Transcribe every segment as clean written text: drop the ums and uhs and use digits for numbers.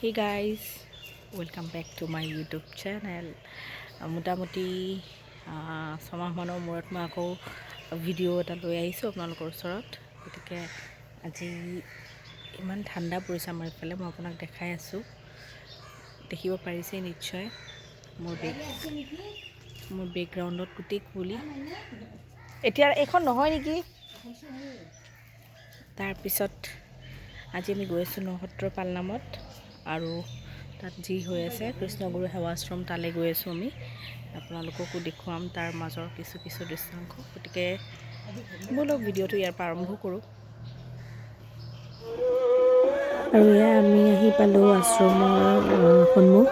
Hey guys, welcome back to my YouTube channel. মোটামুটি 6 মাহমানৰ মূৰত মই আকৌ ভিডিঅ' এটা লৈ আহিছোঁ আপোনালোকৰ ওচৰত। গতিকে আজি ইমান ঠাণ্ডা পৰিছে আমাৰ ইফালে, মই আপোনাক দেখাই আছোঁ, দেখিব পাৰিছেই নিশ্চয়। মোৰ বেকগ্ৰাউণ্ডত গোটেই কুঁৱলী। এতিয়া এইখন নহয় নেকি? তাৰপিছত আজি আমি গৈ আছোঁ নসত্ৰ পালনামত আৰু তাত যি হৈ আছে, কৃষ্ণগুৰু সেৱাশ্ৰম, তালৈ গৈ আছোঁ আমি। আপোনালোককো দেখুৱাম তাৰ মাজৰ কিছু কিছু দৃশ্যাংশ। গতিকে ব'লক, ভিডিঅ'টো ইয়াৰ পৰা আৰম্ভ কৰোঁ। আৰু এয়া আমি আহি পালোঁ আশ্ৰমৰ সন্মুখ।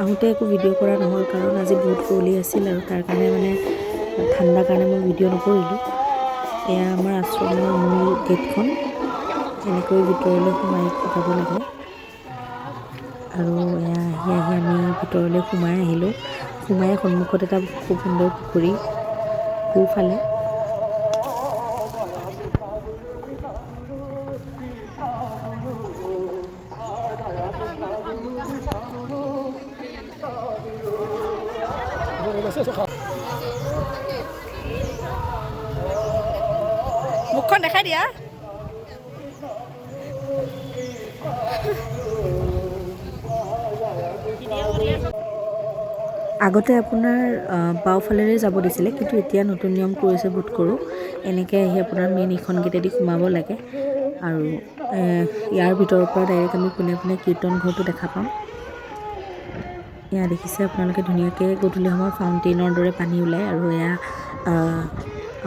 আহোঁতে একো ভিডিঅ' কৰা নহ'ল, কাৰণ আজি বহুত কুঁৱলী আছিল আৰু তাৰ কাৰণে মানে ঠাণ্ডাৰ কাৰণে মই ভিডিঅ' নকৰিলোঁ। এয়া আমাৰ আশ্ৰমৰ মূল গেটখন। এনেকৈ ভিতৰলৈ সোমাই যাব লাগে। আৰু এয়া আহি আহি আমি ভিতৰলৈ সোমাই আহিলোঁ। সোমাই সন্মুখত এটা খুব সুন্দৰ পুখুৰী সোঁফালে। মুখখন দেখাই দিয়া। আগতে আপোনাৰ বাওঁফালেৰে যাব দিছিলে, কিন্তু এতিয়া নতুন নিয়ম কৰিছে বোধ কৰোঁ। এনেকৈ আহি আপোনাৰ মেইন এইখন গেটেদি সোমাব লাগে আৰু ইয়াৰ ভিতৰৰ পৰা ডাইৰেক্ট আমি পোনে পোনে কীৰ্তন ঘৰটো দেখা পাম। এয়া দেখিছে আপোনালোকে, ধুনীয়াকৈ গধূলি সময়ত ফাউণ্টেইনৰ দৰে পানী ওলায়। আৰু এয়া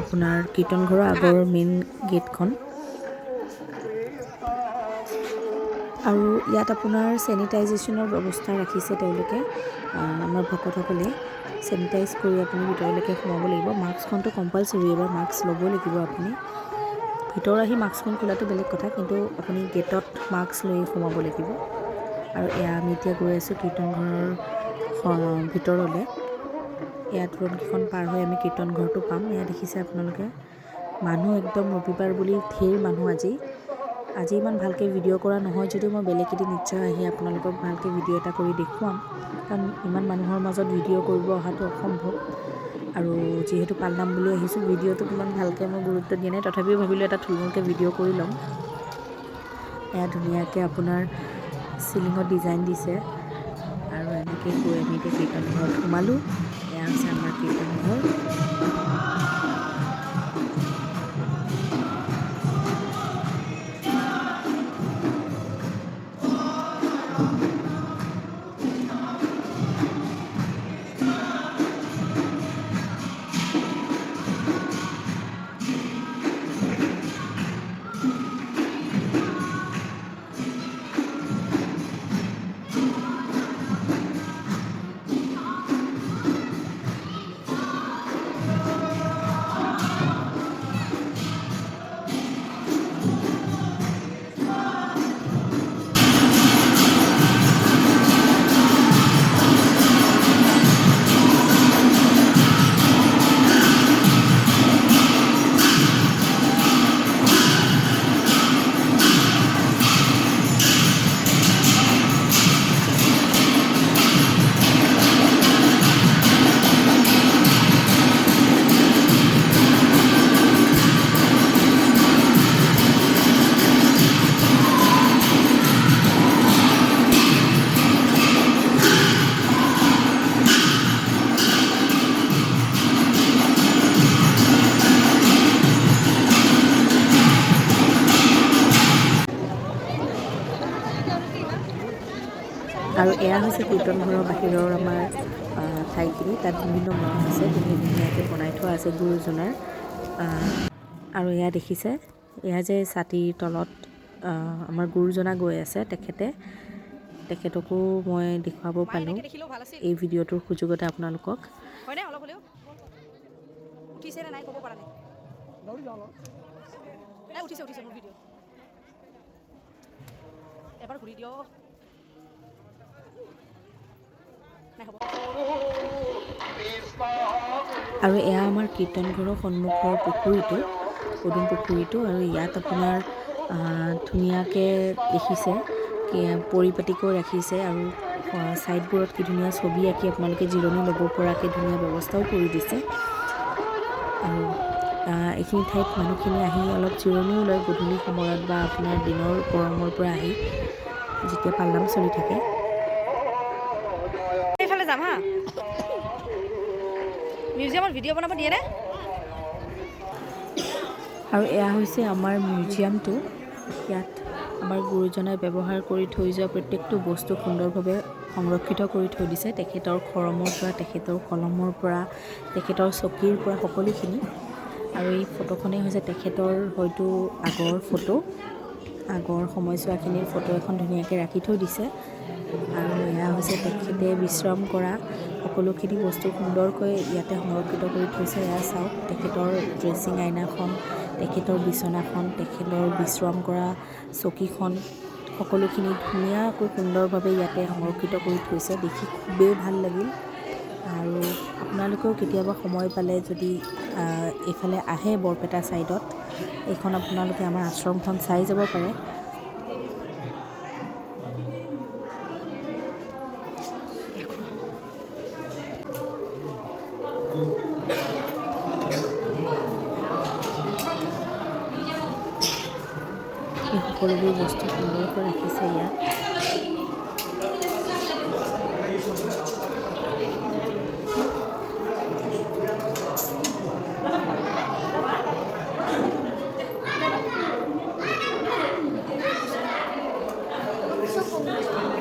আপোনাৰ কীৰ্তন ঘৰৰ আগৰ মেইন গেটখন। আৰু ইয়াত আপোনাৰ চেনিটাইজেশ্যনৰ ব্যৱস্থা ৰাখিছে তেওঁলোকে। আমাৰ ভকতসকলে চেনিটাইজ কৰি আপুনি ভিতৰলৈকে সোমাব লাগিব। মাস্কখনটো কম্পালচৰি, এবাৰ মাস্ক ল'বই লাগিব। আপুনি ভিতৰ আহি মাস্কখন খোলাটো বেলেগ কথা, কিন্তু আপুনি গেটত মাস্ক লৈ সোমাব লাগিব। আৰু এয়া আমি এতিয়া গৈ আছোঁ কীৰ্তন ঘৰৰ ভিতৰলৈ। এয়া তোৰণকেইখন পাৰ হৈ আমি কীৰ্তন ঘৰটো পাম। এয়া দেখিছে আপোনালোকে, মানুহ একদম, ৰবিবাৰ বুলি ধেৰ মানুহ আজি। আজি ইমান ভালকৈ ভিডিঅ' কৰা নহয় যদিও মই বেলেগ এদিন নিশ্চয় আহি আপোনালোকক ভালকৈ ভিডিঅ' এটা কৰি দেখুৱাম, কাৰণ ইমান মানুহৰ মাজত ভিডিঅ' কৰিব অহাটো অসম্ভৱ। আৰু যিহেতু পালনাম বুলি আহিছোঁ, ভিডিঅ'টোত ইমান ভালকৈ মই গুৰুত্ব দিয়া নাই, তথাপিও ভাবিলোঁ এটা থুলমূলকৈ ভিডিঅ' কৰি ল'ম। এয়া ধুনীয়াকৈ আপোনাৰ চিলিঙত ডিজাইন দিছে। আৰু এনেকৈ গৈ আমি এতিয়া কীৰ্তন ঘৰত সোমালোঁ। এয়া হৈছে আমাৰ কীৰ্তন ঘৰ। আৰু এয়া হৈছে কীৰ্তন ঘৰৰ বাহিৰৰ আমাৰ ঠাইখিনি। তাত বিভিন্ন মঠ আছে, ধুনীয়া ধুনীয়াকৈ বনাই থোৱা আছে গুৰুজনাৰ। আৰু এয়া দেখিছে, এয়া যে ছাতিৰ তলত আমাৰ গুৰুজনা গৈ আছে, তেখেতকো মই দেখুৱাব পালোঁ এই ভিডিঅ'টোৰ সুযোগতে আপোনালোকক। হয়নে? অলপ হ'লেও উঠিছে নে নাই ক'ব পৰা নাই। নাই, উঠিছে, উঠিছে মোৰ ভিডিঅ'। এবাৰ ঘূৰি দিয়ক। নাই, হ'ব। আৰু এয়া আমাৰ কীৰ্তন ঘৰৰ সন্মুখৰ পুখুৰীটো, পদুম পুখুৰীটো। আৰু ইয়াত আপোনাৰ ধুনীয়াকৈ দেখিছে পৰিপাটিকৈ ৰাখিছে আৰু ছাইডবোৰত কি ধুনীয়া ছবি আঁকি আপোনালোকে জিৰণি ল'ব পৰাকৈ ধুনীয়া ব্যৱস্থাও কৰি দিছে। আৰু এইখিনি ঠাইত মানুহখিনি আহি অলপ জিৰণিও লয় গধূলি সময়ত বা আপোনাৰ দিনৰ গৰমৰ পৰা আহি, যেতিয়া পালনাম চলি থাকে। এইফালে যাম হা। মিউজিয়ামত ভিডিঅ' বনাব দিয়েনে? আৰু এয়া হৈছে আমাৰ মিউজিয়ামটো। ইয়াত আমাৰ গুৰুজনাই ব্যৱহাৰ কৰি থৈ যোৱা প্ৰত্যেকটো বস্তু সুন্দৰভাৱে সংৰক্ষিত কৰি থৈ দিছে। তেখেতৰ খৰমৰ পৰা, তেখেতৰ কলমৰ পৰা, তেখেতৰ চকীৰ পৰা সকলোখিনি। আৰু এই ফটোখনেই হৈছে তেখেতৰ হয়তো আগৰ ফটো, আগৰ সময়ছোৱাখিনিৰ ফটো এখন ধুনীয়াকৈ ৰাখি থৈ দিছে। আৰু এয়া হৈছে তেখেতে বিশ্ৰাম কৰা সকলোখিনি বস্তু সুন্দৰকৈ ইয়াতে সংৰক্ষিত কৰি থৈছে। এয়া চাওক, তেখেতৰ ড্ৰেছিং আইনাখন, তেখেতৰ বিচনাখন, তেখেতৰ বিশ্ৰাম কৰা চকীখন, সকলোখিনি ধুনীয়াকৈ সুন্দৰভাৱে ইয়াতে সংৰক্ষিত কৰি থৈছে। দেখি খুবেই ভাল লাগিল। আৰু আপোনালোকেও কেতিয়াবা সময় পালে যদি এইফালে আহে বৰপেটা ছাইডত, এইখন আপোনালোকে আমাৰ আশ্ৰমখন চাই যাব পাৰে। এই সকলোবোৰ বস্তু সুন্দৰকৈ ৰাখিছে ইয়াত।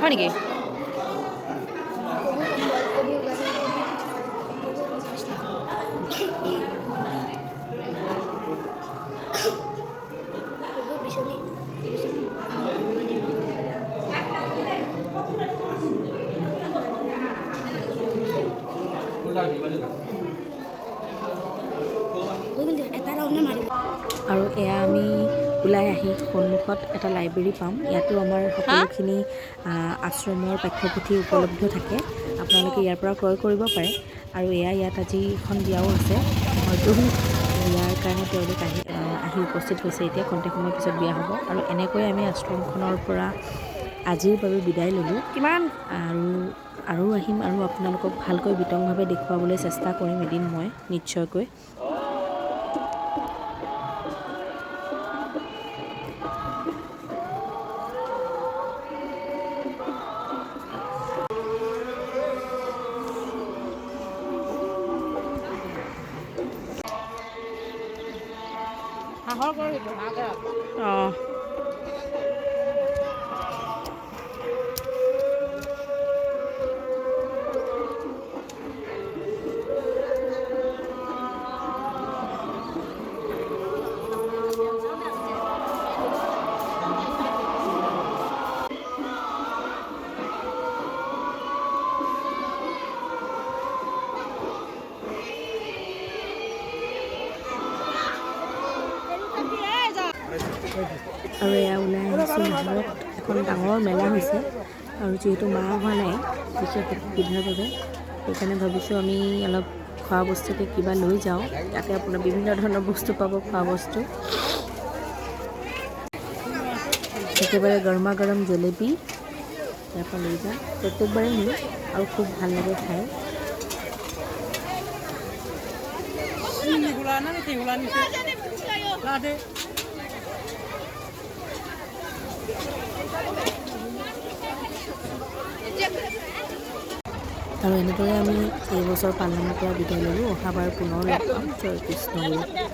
হয় নেকি? আৰু এয়া আমি ওলাই আহি সন্মুখত এটা লাইব্ৰেৰী পাম। ইয়াতো আমাৰ সকলোখিনি আশ্ৰমৰ পাঠ্যপুথি উপলব্ধ থাকে, আপোনালোকে ইয়াৰ পৰা ক্ৰয় কৰিব পাৰে। আৰু এয়া ইয়াত আজি এখন বিয়াও আছে, হয়তো বিয়াৰ কাৰণে তেওঁলোক আহি আহি উপস্থিত হৈছে। এতিয়া খন্তেক সময়ৰ পিছত বিয়া হ'ব। আৰু এনেকৈ আমি আশ্ৰমখনৰ পৰা আজিৰ বাবে বিদায় ল'লোঁ। কিমান আৰু আৰু আহিম আৰু আপোনালোকক ভালকৈ বিতংভাৱে দেখুৱাবলৈ চেষ্টা কৰিম এদিন মই নিশ্চয়কৈ। অঁ, আৰু এয়া ওলাই আহিছোঁ বাহিৰত, এখন ডাঙৰ মেলা হৈছে। আৰু যিহেতু মা অহা নাই বিশেষ অসুবিধাৰ বাবে, সেইকাৰণে ভাবিছোঁ আমি অলপ খোৱা বস্তুকে কিবা লৈ যাওঁ। ইয়াতে আপোনাৰ বিভিন্ন ধৰণৰ বস্তু পাব, খোৱা বস্তু, একেবাৰে গৰমা গৰম জেলেপি ইয়াৰ পৰা লৈ যাওঁ। প্ৰত্যেকবাৰেই নিওঁ আৰু খুব ভাল লাগে খাই। আৰু এনেদৰে আমি এইবছৰ পালনামৰ পৰা বিদায় ল'লোঁ। অহাবাৰ পুনৰ লগ পাম। জয় কৃষ্ণ গুৰু।